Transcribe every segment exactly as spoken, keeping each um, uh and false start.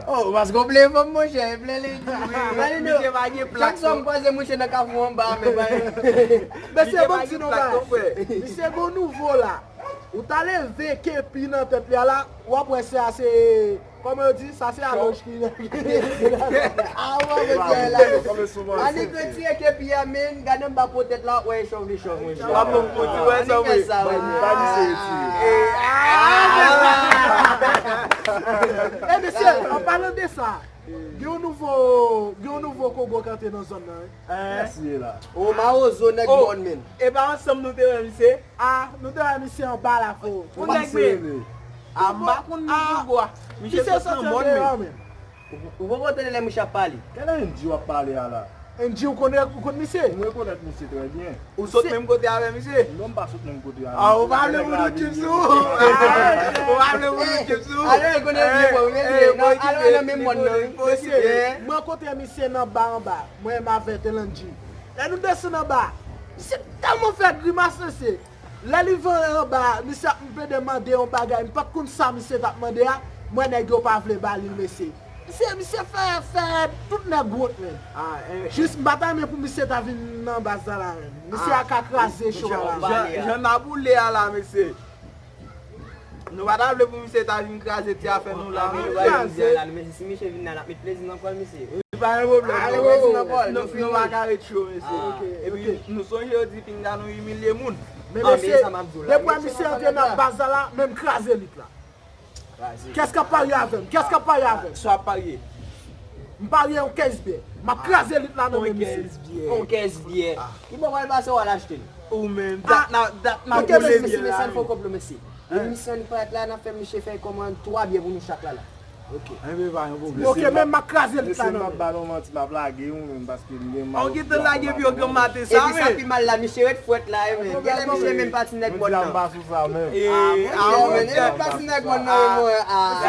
Oh, paske w ble fanm, monchè, e ble li di. Malino, chak fwa m kwaze mouche nan kafou anba, men, men se bon ti non bagay. Misye gon nouvo la. Ou ta leve kepi nan tèt li a la, w ap wè se a se, kòman yo di, sa se alonj ki nan. Ah, w ap wè la. Annik retire kepi a, men, gade anba po tèt la, w ap wè e chòv li chòv, monchè. W ap ban m fouti wè sa, wi. Ba misye retire. Eh, mesye, an palan de sa, gen yon nouvo, gen yon nouvo Kongo k antre nan zòn nan, wi. Kiyès ye la? O, Mawozo, nèg mòn, men. E pa ansanm nou te wè misye? Ah, nou te wè misye anba la, fo. Ou nèg men. Ah, m pa konn nou Kongo a. Misye sot nan mòn, men. Ou, ou poko tande lè mouche ap pale? Kèl N G w ap pale a la? N G, ou konn, ou konn misye? M rekonèt misye trè byen. Ou sot menm kote avè misye? Non, m pa sot menm kote avè misye. Ah, ou pa vle pou nou tchip sou ou? Ou pa vle pou nou tchip sou ou? Alò, e konnen vye, bon, vye, vye. Non, alò, nan menm mòn nan, wi. Mesye, mwen rankontre misye nan ba anba. Mwen menm avè Telanji. Lè nou desann anba, misye tèlman fè grimas, mesye. Lè li vin anba, misye ap plede mande yon bagay, m pa t konn sa misye t ap mande a, m wè nèg yo pa vle ba li l, mesye. Misye, misye fè, fè tout nèg wont, men. Jis m pa ta renmen pou misye ta vin nan baz la, la, men. Misye a ka kraze cho a la. Jan, jan n ap boule a la, mesye. Nou pa ta vle pou misye ta vin kraze ti afè nou la, men. Mesye, si misye vin la, n ap met plezi nan kò l, mesye. Pa gen pwoblèm. Nou, nou pa ka ret cho, mesye. Epi, nou sonje yo di pinga nou imilye moun. Men, mesye, depi misye antre nan baz la, la, men m kraze lit la. Kiyès k ap parye avè m? Kiyès k ap parye avè m? Sa w ap parye? M parye yon kès byè. M ap kraze lit la nan men misye. Yon kès byè. Ki bò w al pase w al achte l? Ou menm, dat n a, dat n a boule byè la. Mesye, mesye, sa n fè w konplo, mesye. Emisyon li parèt la, n ap fè misye fè kòmann twa byè pou nou chak la, la. Ok. Enben, pa yon pwoblèm. Ok, men m ap kraze lit la nan men. Mesye, m ap ba nou manti, m ap lage yon menm, paske m gen mal. Ou gentan lage pi yo gran maten sa, men. Epi sa pi mal la, misye ret fwèt la, e, men. Genlè misye menm pa ti nèg mòn nan. Jodi a m pa sou sa menm. Ah, monchè, men, e pa ti nèg mòn nan, men, ah.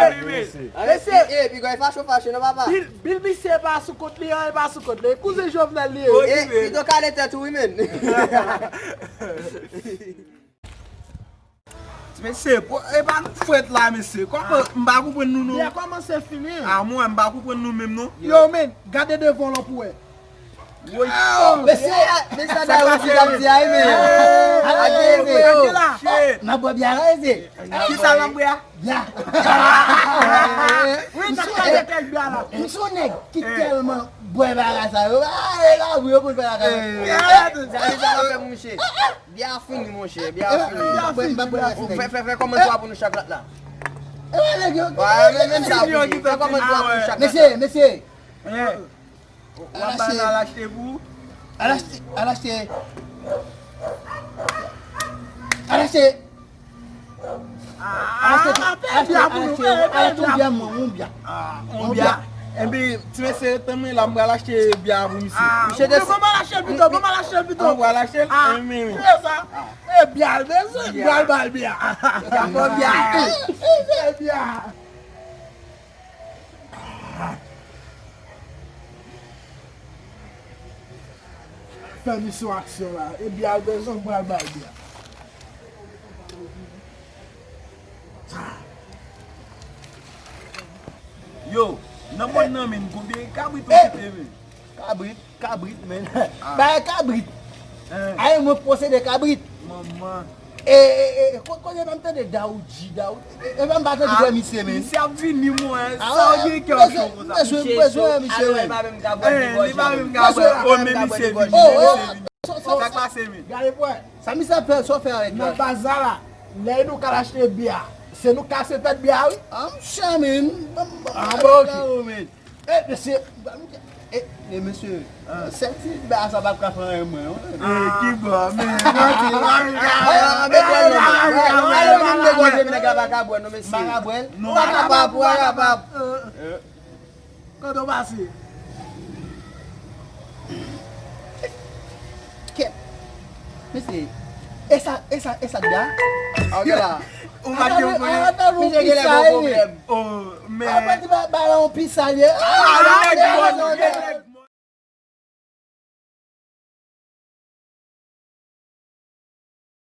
Mesye, e, pi gwa, e fache w fache, non, papa. Bil, bil misye pa sou kont li, anyen pa sou kont li. E kouzen Jovenel li ye. E, pito kale tèt ou, wi, men. Mesye, e pa nou fwèt la, mesye. Kòman, m pa konprann nou, non. Byè kòmanse fini. Ah, mwen, m pa konprann nou menm, non. Yo, men, gade devan w lan pou wè. Woy. Mesye, mesye, sa Dayo di, ap di a, men. Ala gen, men. N ap bwè byè la, mesye. Kisa n ap bwè a? Byè. Wi, n ap pale kèk byè la. M se yon nèg ki tèlman bwè bagay sa yo. Ah, e la, wi, yo konn fè bagay. Gade sa n ap fè pou misye. Byè a fini, monchè, byè a fini. Byè a fini, byè a fini. Fè, fè, fè kòmantè a pou nou chak lòt la. E wè nèg yo. Wè, men, men sa pou di. Fè kòmantè a pou nou chak lòt la. Mesye, mesye. W ap ba n al achte pou ou? Al achte, al achte. Al achte. Al achte, al achte, al achte yon byè, mwen, yon byè. Ah, yon byè. Enben, ti mesye, tann mwen la, m pral achte byè pou misye. Misye de... Bon, m al achte l pito, bon, m al achte l pito. Ou pral achte l? Ah, men wi. Se sa. E byè l bezwen, m pral ba l byè. Byè, byè. E byè. Fè misyon aksyon la. E byè l bezwen, m pral ba l byè. Yo, nan mòn nan, men, konbyen kabrit ou kite, men? Kabrit, kabrit, men. Bagay kabrit. Aye, mwen posede kabrit. Manman. E, e, e, ko-, kote m tande Daoudji, Daoudji. E, e, m pa tande vrè misye, men. Misye ap vini, mwen. Sa w gen kè w cho konsa? Misye cho. Alò, li pa menm ka bwè debòje. Li pa menm ka bwè. O, men misye vini, men misye vini. Sa k pase, men? Gade pwen. Sa misye ap fè, sa w fè avèk la? Nan baz la, la. Lè nou ka al achte byè. Se nou kase tèt byè, wi. Ah, m chè, men. Ah, bon, ok. E, mesye, e, e, mesye, sèl ti bè a sa p ap ka fè anyen mwen, non. E, ki bò, men, manti, manti. Alò, vin degòje, vin degòje, men nèg la pa ka bwè, non, mesye. Pa ka bwè? Non. Pa kapab, pa kapab. Kote w pase? Kèt. Mesye, e sa, e sa, e sa, bya? Ah, ok la. Ou pa gen pwoblèm. Misye genlè gen pwoblèm. Oh, men. Apa ti ba, ba la yon pisal ye? Ah, nèg bon, nèg.